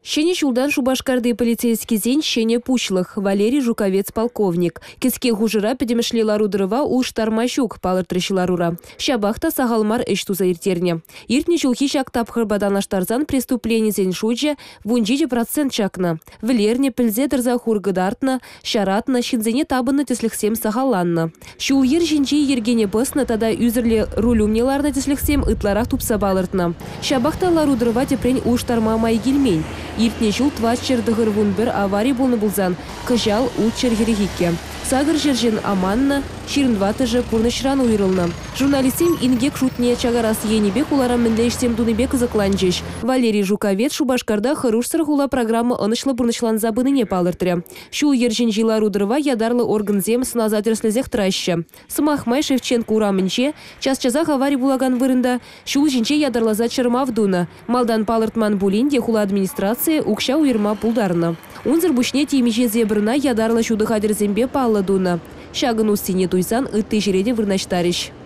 Ҫӗнӗ ҫултан Шупашкарти полицейскисен ҫӗнӗ пуҫлӑх, Валерий Жуковец полковник. Кӗске хушӑра пӗтӗмӗшле лару-тӑрӑва улӑштарма ҫук, палӑртрӗҫ ларура. Ҫапах та сахал мар ӗҫ туса ирттернӗ. Иртнӗ ҫулхи ҫак тапхӑрпа танлаштарсан преступленисен шучӗ 17% чакнӑ. Вӗлернӗ, пӗлсе тӑрса хур кӑтартнӑ, ҫаратнӑ, ҫынсене тапӑннӑ тӗслӗхсем сахалланнӑ. Ҫул-йӗр ҫинчи йӗркене пӑснӑ тата ӳсӗрле руль умне ларнӑ тӗслӗхсем ытларах тупса палӑртнӑ. Ҫапах та лару-тӑрӑва тӗпрен улӑштарма май килмен. Иртнӗ ҫул 491 авари пулнӑ пулсан, кӑҫал 642. 800 ҫын аманнӑ, 24-ӑшӗ пурнӑҫран уйрӑлнӑ. Журналистсем инкек шутне чакарас енӗпе хулара мӗнле ӗҫсем тунипе кӑсӑкланчӗҫ. Валерий Жуковец Шупашкарта Хӑрушсӑр хула программа ӑнӑҫлӑ пурнӑҫланса пынине палӑртрӗ. Ҫул-йӗр ҫинчи лару-тӑрӑва ятарлӑ органсем сӑнаса тӗрӗслесех тӑраҫҫӗ. Сӑмах май, Шевченко урамӗнче час-часах авари пулакан вырӑнта ҫул ҫинче ятарласа чӑрмав тунӑ. Малтан палӑртман пулин те хула администрацийӗ укҫа уйӑрма пултарнӑ. Унсӑр пуҫне темиҫе зебрӑна ятарлӑ ҫутӑ хатӗрӗсемпе паллӑ тунӑ. Ҫакӑн уссине туйсан ытти ҫӗре те вырнаҫтарӗҫ.